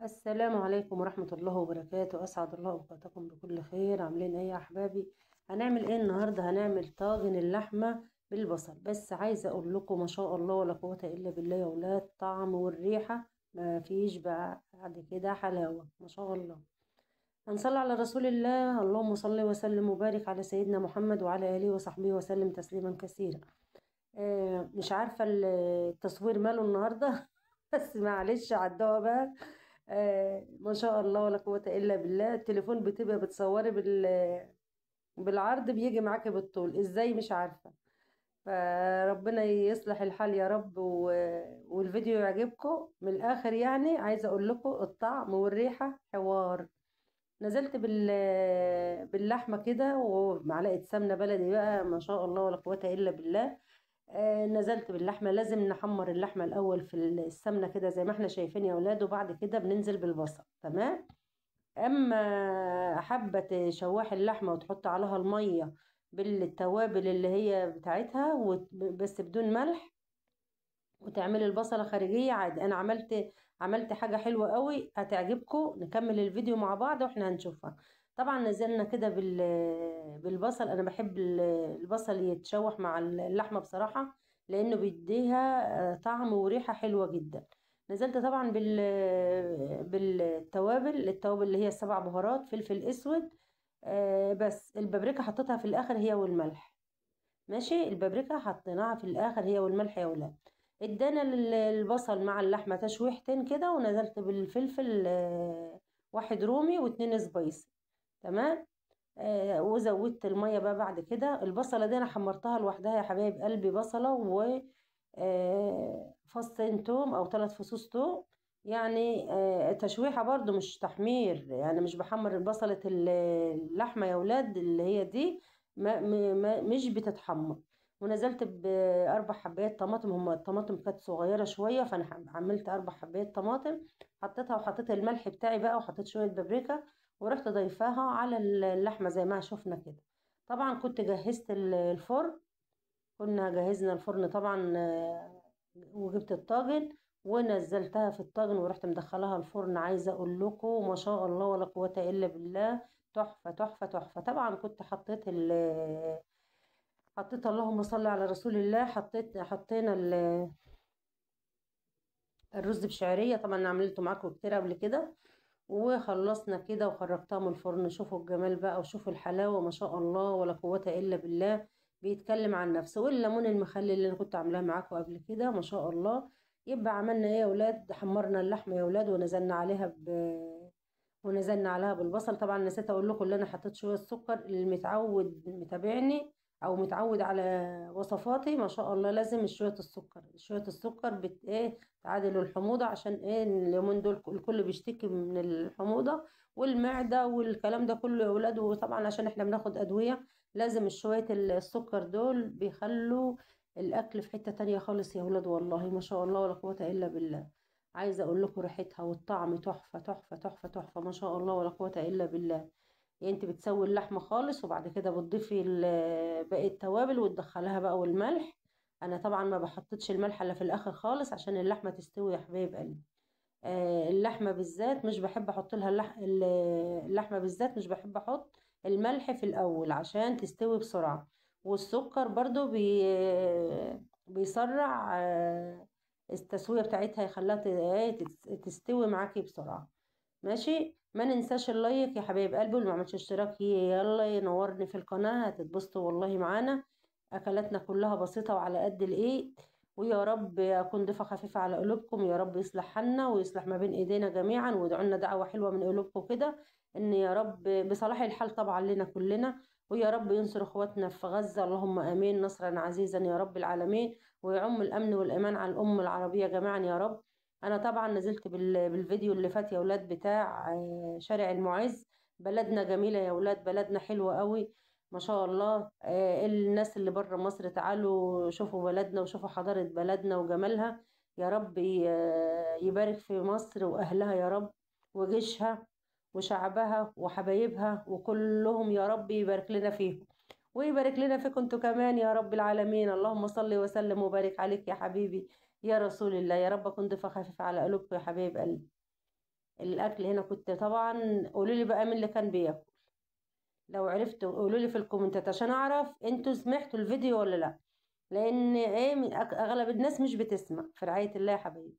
السلام عليكم ورحمة الله وبركاته. أسعد الله أوقاتكم بكل خير. عاملين إيه يا أحبابي؟ هنعمل إيه النهاردة؟ هنعمل طاجن اللحمة بالبصل. بس عايزة أقول لكم ما شاء الله ولا قوة إلا بالله يا ولاد، طعم والريحة ما فيش بعد كده حلاوة ما شاء الله. هنصلي على رسول الله، اللهم صل وسلم وبارك على سيدنا محمد وعلى آله وصحبه وسلم تسليما كثيرا. مش عارفة التصوير ماله النهاردة بس معلش عدوها بقى. ما شاء الله ولا قوة إلا بالله. التليفون بتبقى بتصوري بالعرض بيجي معاكي بالطول، ازاي مش عارفة. فربنا يصلح الحال يا رب، والفيديو يعجبكم من الآخر. يعني عايزة أقول لكم الطعم والريحة حوار. نزلت باللحمة كده ومعلقة سمنة بلدي بقى، ما شاء الله ولا قوة إلا بالله. نزلت باللحمة. لازم نحمر اللحمة الأول في السمنة كده زي ما احنا شايفين يا ولاد، وبعد كده بننزل بالبصل. تمام. أما حابة تشوحي اللحمة وتحط عليها المية بالتوابل اللي هي بتاعتها بس بدون ملح، وتعملي البصلة خارجية عادي. أنا عملت حاجة حلوة قوي هتعجبكم. نكمل الفيديو مع بعض واحنا هنشوفها. طبعا نزلنا كده بالبصل. انا بحب البصل يتشوح مع اللحمة بصراحة، لانه بيديها طعم وريحه حلوة جدا. نزلت طبعا بالتوابل، التوابل اللي هي 7 بهارات، فلفل اسود، بس البابريكا حطيتها في الاخر هي والملح. ماشي، البابريكا حطيناها في الاخر هي والملح يا ولاد. ادانا البصل مع اللحمة تشويحتين كده، ونزلت بالفلفل 1 رومي و2 spicy. تمام. وزودت المية بقى بعد كده. البصله دي انا حمرتها لوحدها يا حبايب قلبي، بصله و فصين توم او 3 فصوص توم، يعني تشويحه برضو مش تحمير. يعني مش بحمر البصله، اللحمة يا ولاد اللي هي دي ما ما مش بتتحمر. ونزلت ب4 حبايات طماطم، هما الطماطم كانت صغيرة شوية فانا عملت 4 حبايات طماطم، حطيتها وحطيت الملح بتاعي بقى، وحطيت شوية بابريكا، ورحت ضيفاها على اللحمة زي ما شفنا كده. طبعا كنت جهزت الفرن، كنا جهزنا الفرن طبعا، وجبت الطاجن ونزلتها في الطاجن ورحت مدخلها الفرن. عايزه اقول لكم ما شاء الله ولا قوة الا بالله، تحفة تحفة تحفة. طبعا كنت حطيت اللهم صل على رسول الله، حطينا الرز بشعريه، طبعا عملته معاكم كتير قبل كده. وخلصنا كده وخرجتها من الفرن. شوفوا الجمال بقى وشوفوا الحلاوة ما شاء الله ولا قوة الا بالله، بيتكلم عن نفسه. والليمون المخلل اللي انا كنت عاملاه معاكم قبل كده ما شاء الله. يبقى عملنا ايه يا ولاد؟ حمرنا اللحمة يا ولاد ونزلنا عليها بالبصل. طبعا نسيت اقول لكم ان انا حطيت شوية سكر. اللي متعود متابعني او متعود على وصفاتي ما شاء الله لازم شوية السكر، شوية السكر بت ايه تعادل الحموضة، عشان ايه اليومين دول الكل بيشتكي من الحموضة والمعده والكلام ده كله يا ولاد. وطبعا عشان احنا بناخد ادوية لازم شوية السكر دول بيخلوا الاكل في حتة تانية خالص يا ولاد، والله ما شاء الله ولا قوة الا بالله. عايزه اقول لكم ريحتها والطعم تحفة تحفة تحفة تحفة ما شاء الله ولا قوة الا بالله. يعني انت بتسوي اللحمة خالص وبعد كده بتضيفي باقي التوابل وتدخلها بقى والملح. انا طبعا ما بحطتش الملح الا في الاخر خالص عشان اللحمة تستوي يا حبايب قلبي. اللحمة بالذات مش بحب احط لها اللحمة بالذات مش بحب احط الملح في الاول عشان تستوي بسرعة. والسكر برضو بيسرع التسوية بتاعتها، يخليها تستوي معاكي بسرعة. ماشي. ما ننساش ال like يا حبايب قلبي، واللي ما عملش اشتراك يلا ينورني في القناة، هتتبسطوا والله معانا. اكلاتنا كلها بسيطة وعلى قد الايد، ويا رب اكون ضيفه خفيفة على قلوبكم، يا رب يصلح حالنا ويصلح ما بين ايدينا جميعا، وادعوا لنا دعوه حلوة من قلوبكم كده ان يا رب بصلاح الحال طبعا لنا كلنا، ويا رب ينصر اخواتنا في غزة، اللهم امين، نصرا عزيزا يا رب العالمين، ويعم الامن والامان على الامة العربية جميعا يا رب. انا طبعا نزلت بالفيديو اللي فات يا ولاد بتاع شارع المعز. بلدنا جميلة يا ولاد، بلدنا حلوة قوي ما شاء الله. الناس اللي بره مصر تعالوا شوفوا بلدنا وشوفوا حضارة بلدنا وجمالها. يا رب يبارك في مصر واهلها يا رب، وجيشها وشعبها وحبايبها وكلهم، يا رب يبارك لنا فيهم ويبارك لنا فيكم انتوا كمان يا رب العالمين. اللهم صل وسلم وبارك عليك يا حبيبي يا رسول الله. يا رب اكون ضيفه خفيفة على قلوبكم يا حبايب قلبي. الاكل هنا كنت طبعا، قولوا لي بقى مين اللي كان بياكل، لو عرفتوا قولوا لي في الكومنتات عشان اعرف انتوا سمعتوا الفيديو ولا لا، لان ايه اغلب الناس مش بتسمع. في رعاية الله يا حبايبي.